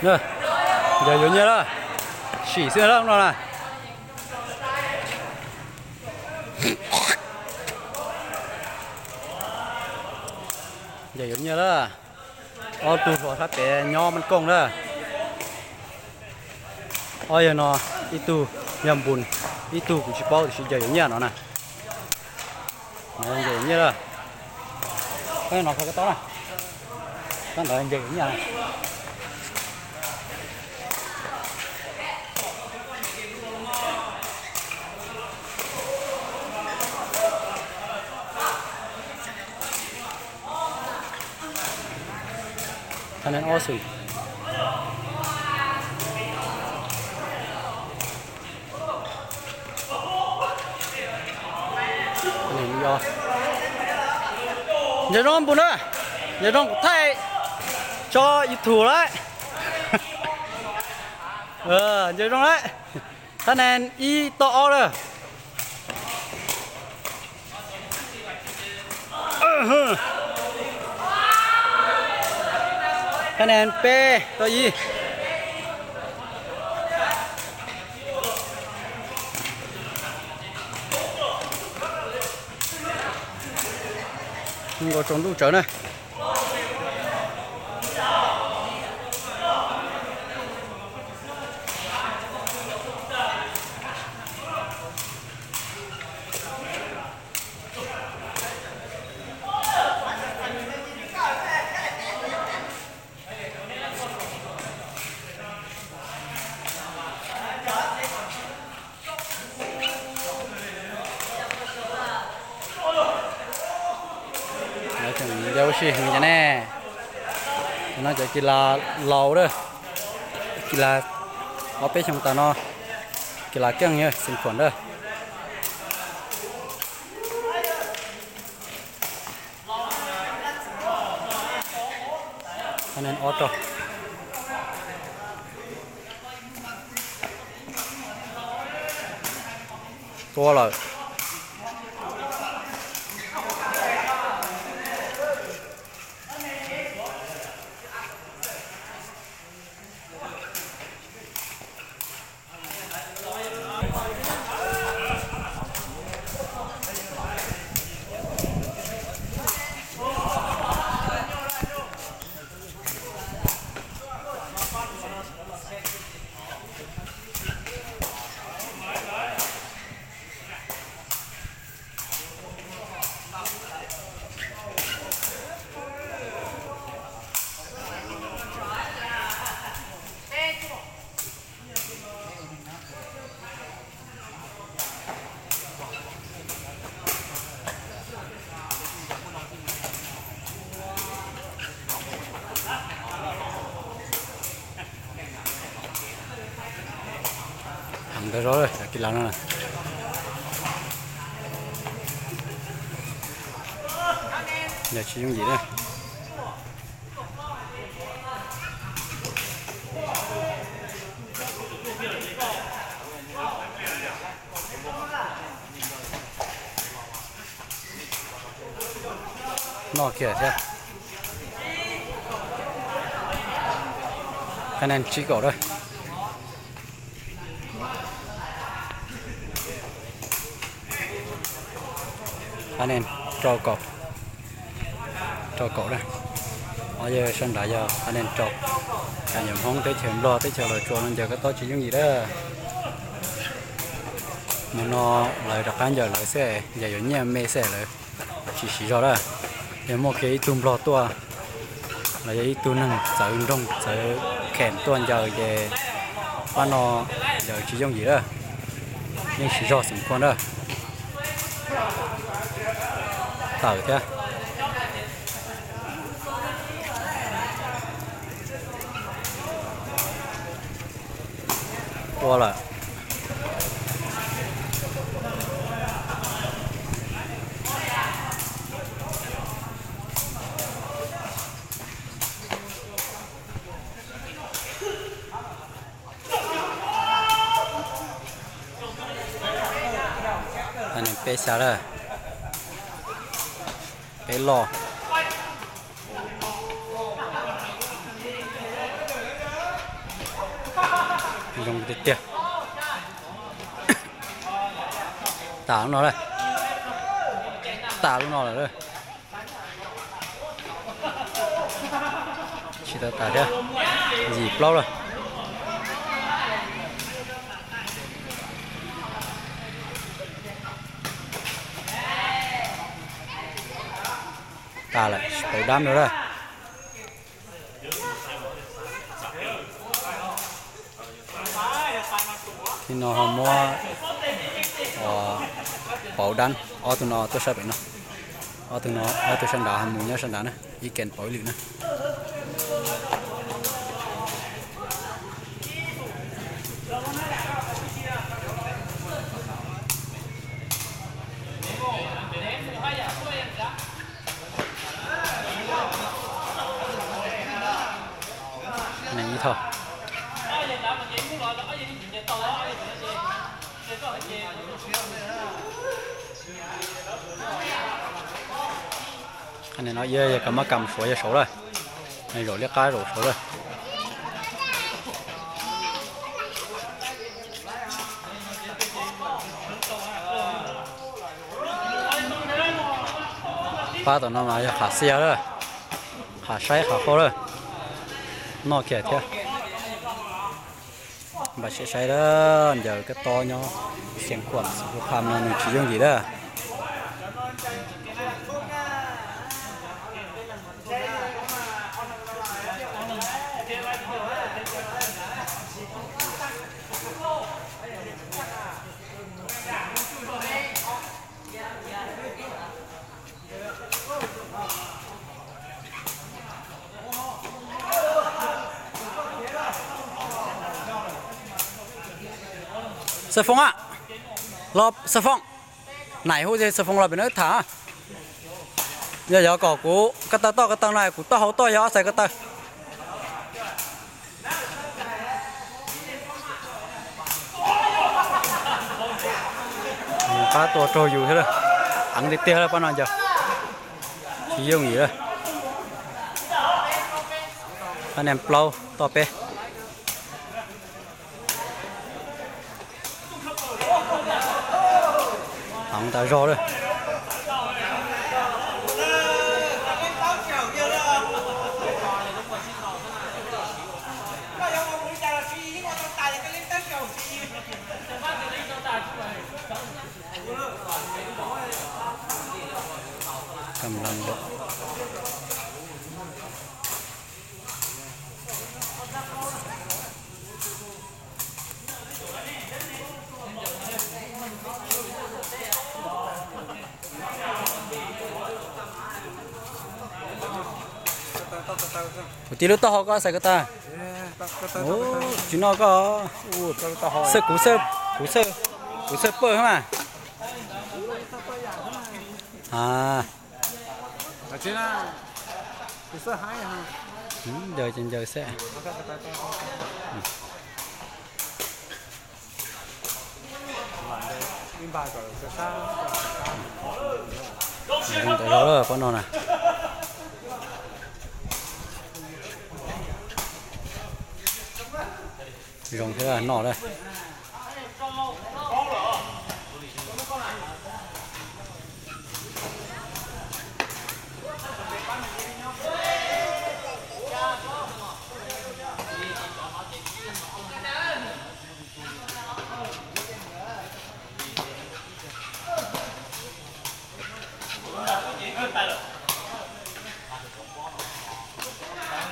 Ncaws yuav nyiaj lawm. Sim xwb lawm no na. Ncaws yuav nyiaj lawm. Ob tug hluas sab pem nyob maj kooj na. Ob yawg no, ib tug yog npus, ib tug kuv tsis paub tiam sis ncaws yuav nyiaj no na. Ncaws yuav nyiaj lawm. No kho kab tob na. Kab ntawd ncaws yuav nyiaj. Thab nees ob xwm. Ncaws zoo npus na, ncaws zoo kuv thaij tso YouTube lawm. Ncaws zoo lawm. Thab nees ib toj ob lawm. Thab nees peb toj ib. Nkaus tsaus ntuj tsawv na. Lawv tseem ncaws ua si heev cas ne. No cov kis las laus lawm, kis las ob peb xyoo tas no, kis las keej xeem khuam lawm. Thab nees ob rau. Tua lawm. Heev ntau zog cov kis las no. Yog tsis yooj yim na. Noj kiag thiab. Thab nees tsib kaum lawm. Thab nees rau kaum. Rau kaum na. Ob yawg sab nrad yog thab nees rau. Cov nyuam Hmoob teb chaws Nplog teb chaws los tsuas no ncaws kab tob tsis yooj yim lawm. Nim no lawv rov qab ncaws lawv xwb, ncaws yuav nyiaj me xwb lawm. Tsis siv zog lawm. Yog muaj kiag ib tug Nplog tuaj los yog ib tug neeg txawv nroog txawv khem tuaj ncaws ces pab no ncaws tsis yooj yim lawm. Yeej siv zog xeem khuam na. Tawm thiab. Tua lawm. Peb xya lawm. Peb loj. Zoo tiag tiag. Tas lub no lawm. Tas lub no lawm. Tsis tau tas thiab. Yim plaub lawm. Tas lawm, pauv dab lawm lawm. Thib no ho muab pauv dab, ob tug no tuaj sab pem no. Ob tug no, ob tug sab nrad ho mus nyob sab nrad na, ib ke pauv ib lwm na. Neeg ib tog. Qhov no yog kab mab kam suav yog saud lawm. Zaum liab qab zaum saud lawm. Pab tom no mas yog qham xiab lawm, qham saib qham qaub lawm, noj kiag thiab. Npaj siab saib lawm, ncaws kab tob nyob Xeev Khuam, Xeev Khuam no nws tsis yooj yim lawm. Xab Foom a, los Xab Foom, nais hu Xab Foom los pem no tham. Yog yog kom kuv ko taw toj ko taw no kuv toj hauv toj yog ob xais ko taw. Qab tua raug yus thiab lawm. Heev tiag tiag lawm pab no ncaws. Tsis yooj yim lawm. Pab nees plaub toj peb. Heev tas zog lawm. Kuv tij lub taub hau koj xais ko taw. Tsis noj koj. Xawj kuv, kuv xawj pawj mas. Ncaws ces ncaws xwb. Zoo tas zog pab no na. Zoo thiab noj lawm.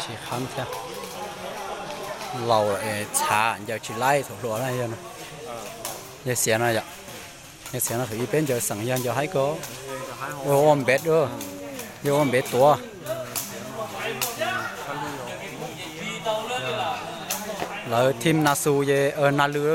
Tsis qab thiab. Laus lawm es txhav ncaws tsis laib thaum hluas na. Yog xiav no yom, yog xiav no thaum ub peb ncaws xeem yog ncaws haib kawg, ua npev, yog ua npev tuav. Lawv thim nas xus ces nas lw,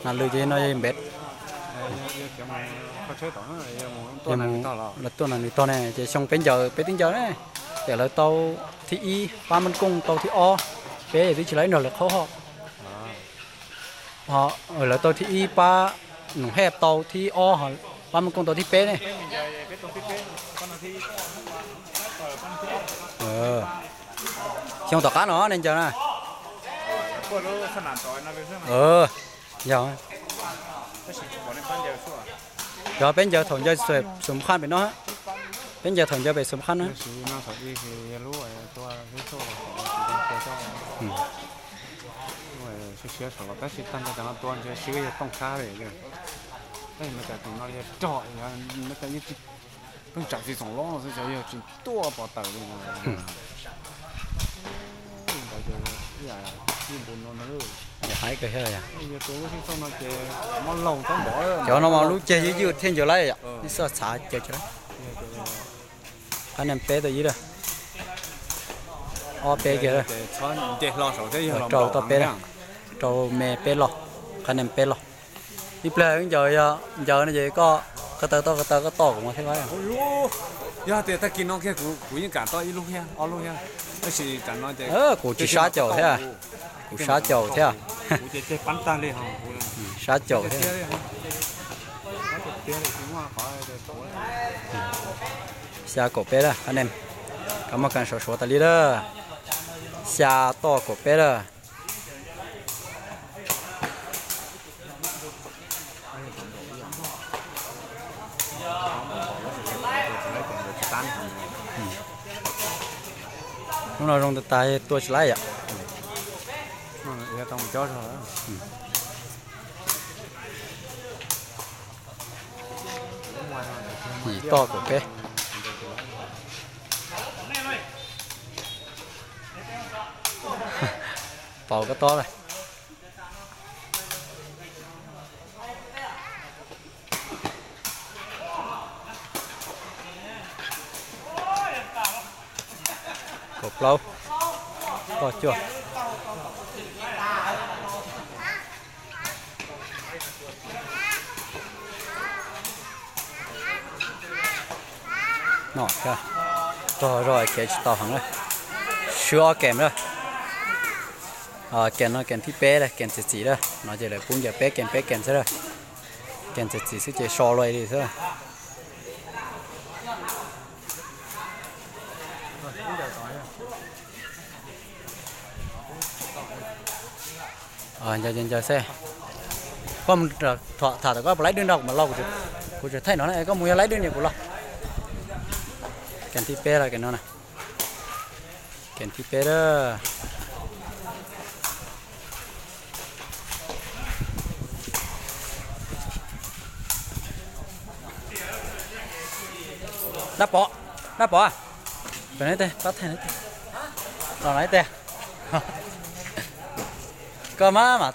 nas lw ces no yog npev. Lawv tuaj nas nws tog ne ces xyoo peb ncaws peb twb ncaws ne, ces lawv tau thib ib pab Maj Kooj tau thib ob, peb twb tsis laib nrog lawv qhaub hos. Lawv tau thib ib pab Noom Hej tau thib ob, pab Maj Kooj tau thib peb ne. Xyoo tom qab no ne ncaws na. Yog, yog peb ncaws thaum ncaws xum qhaj pem no, peb ncaws thaum ncaws pem xum qhaj na. Siab siab saum los tab sis tag nrho cov no tua ntshe siab yog tooj khab li. Tab sis no cas tus no yog rog, no cas yeej tsis, pheej tsam tsis xoom lob no xwb, yog tsis tuaj pov tawm li. Cov no mas lub ceg ywj ywj thiaj ncaws laib yom, ib xoj txhav ncaws tsis laib. Qhab nees peb tau ib lawm, ob peb kiag, rau tau peb, rau me peb los, qhab nees peb los. Ib pliag wb ncaws, yog ncaws no ces koj ko taw toj ko taw koj toj kuv mas thiaj laib. Yog tias tag kis no kiag kuv yeej kam toj ib lub thiab ob lub thiab, tab sis kuv tsis sab caum thiab, kuv sab caum thiab, sab caum thiab. Xya kaum peb lawm, qhab nees, kab mob kas suav suav tas li lawm, xya toj kaum peb lawm. Hnub no zoo tas tas tua tsis laib yom. Yim toj kaum peb. Pauv koj tob lawm. Kaum plaub, toj cuaj. No, tog zog kev tsis tau heev lawm. Swb ob kees lawm. Kees no kees thib peb lawm, kees txiav txim lawm no ces lawv pub ncaws peb kees peb kees xwb lawm. Kees txiav txim xwb ces so luaj li xwb. Ncaws ncaws xwb. Koj mus tham thaum koj puas laib dwb nrog kuv mas los, kuv tseem thaij no na, koj mus yog laib dwb niam kuv los. Kees thib peb lawm kees no na. Kees thib peb lawm. Dab Pov, Dab Pov, pab thaij no, los no ib teg. Koj maj mam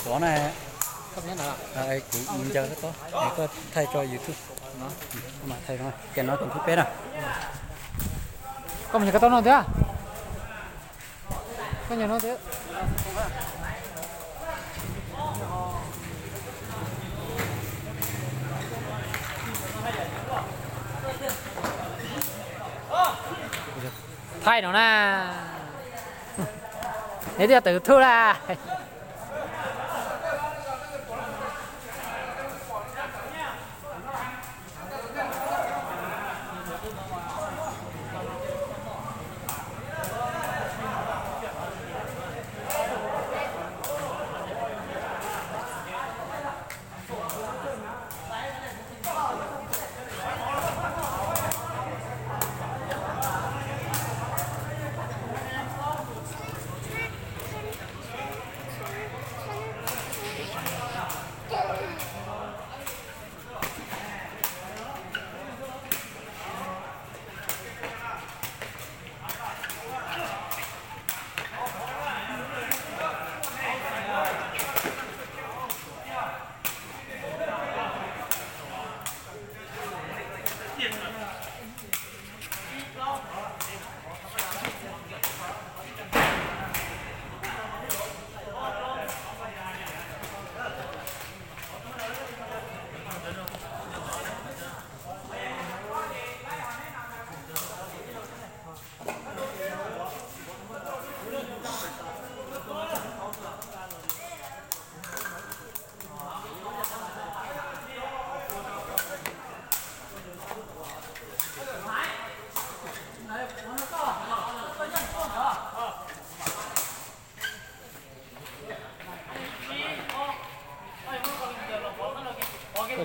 tuav na. Kuv ncaws koj tob, koj thaij tso YouTube. Kees no kees thib peb na. Koj mus ncaws koj tob no thiab. Koj ncaws no thiab. Thaij no na. Neb twb yog tus YouTube na.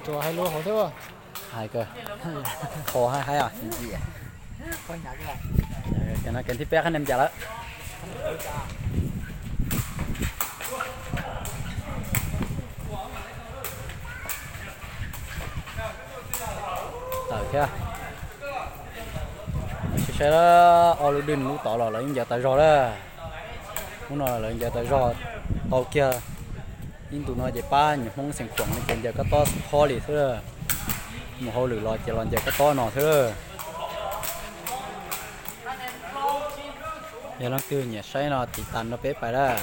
Tus hais lus hauv thiab. Hais kawg. Qhov hais hais os. Ces no kev thib peb qhab nees cas lawm. Tawm thiab. Saib saib, ob lub dwj lub tod los lawv yeej ncaws tas zog lawm. Hnub no lawv ncaws tas zog tau kiag. Ib ntu no ces pab nyuam Hmoob Xeev Khuam no ces ncaws kab tob xwb, khob li xwb. Mus hauj lwm los ces los ncaws kab tob no xwb. Yog leej twg nyiam saib no tiv tas rau peb pais lawm.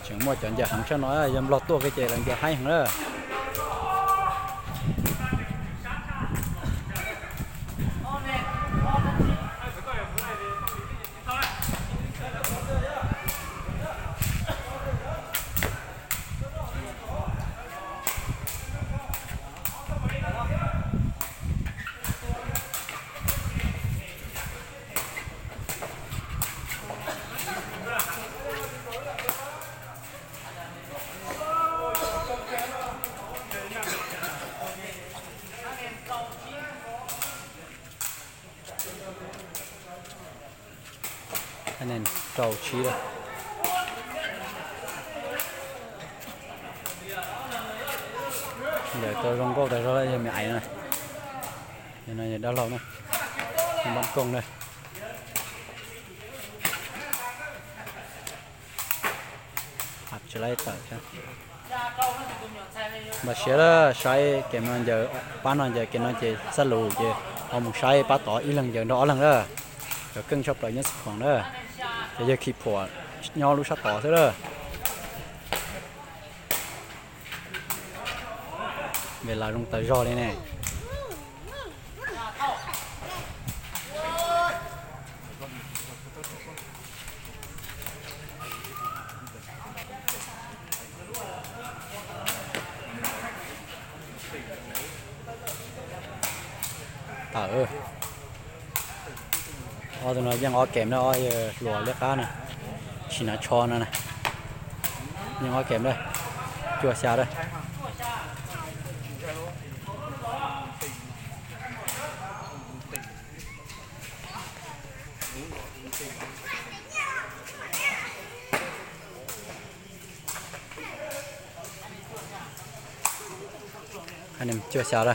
Tseem muaj cov ncaws heev tshaj no, yog Nplog tuaj kiag ces lawv ncaws haib heev lawm. Rau tsib lawm. Ntawm tau zoo nkauj tas zog yog me aiv no. Yog no yog dab laug na. Npab kooj na. Hab tsis laib tawm thiab. Npaj siab lawm, saib kev no ncaws, pab no ncaws, kev no ces xab lus ces ho mus saib pab tod ib leeg ncaws nrog ob leeg lawm. Cov keej tshaj plaws nyob Xeev Khuam na. Ces yawg Khi Phuam nyob lub sab tod xwb lawm. Vim las zoo tas zog li ne. Tawm. Ob tug no yeej ob kem na, ob yawg hluas liab qab na, tsis hnav tsho no na. Yeej ob kem na, cuaj xya na. Cuaj xya na.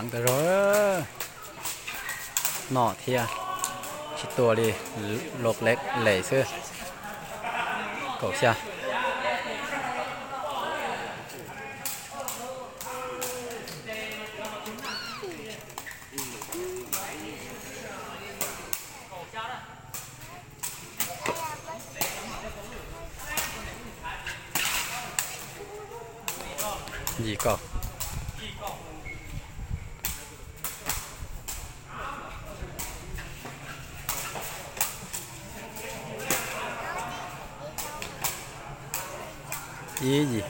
Heev tas zog, nom thiab, tsis tua li, lov lem lem xwb. Kaum xya. Yim kaum. Ib yim.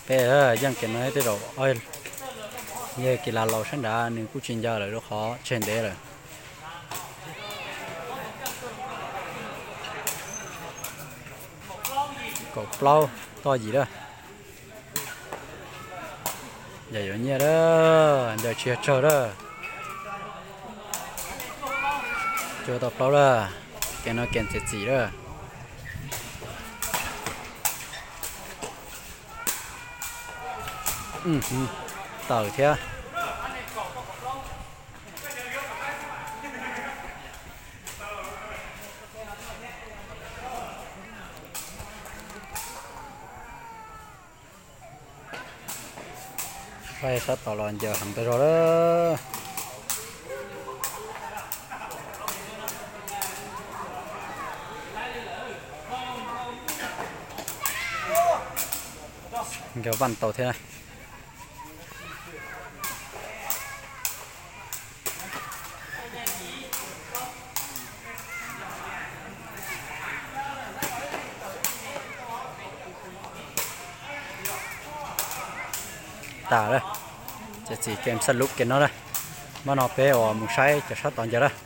Peb yeej kev no tej zaum yog kis las laus sab nrad nws kuj tsis ncaws lawm rau qhov tseg ntev lawm. Kaum plaub toj yim lawm. Ncaws yuav nyiaj lawm, ncaws tsis yog tsawg lawm. Cuaj tau plaub lawm, kev no kev txiav txim lawm. Tawm thiab. Pab sab tod los ncaws heev tas zog lawm. Nkawd vaj tau thiab na. Tas lawm, ces txim game xab lub kev no lawm. Maj no peb uas mus saib cov sab tod ncag lawm.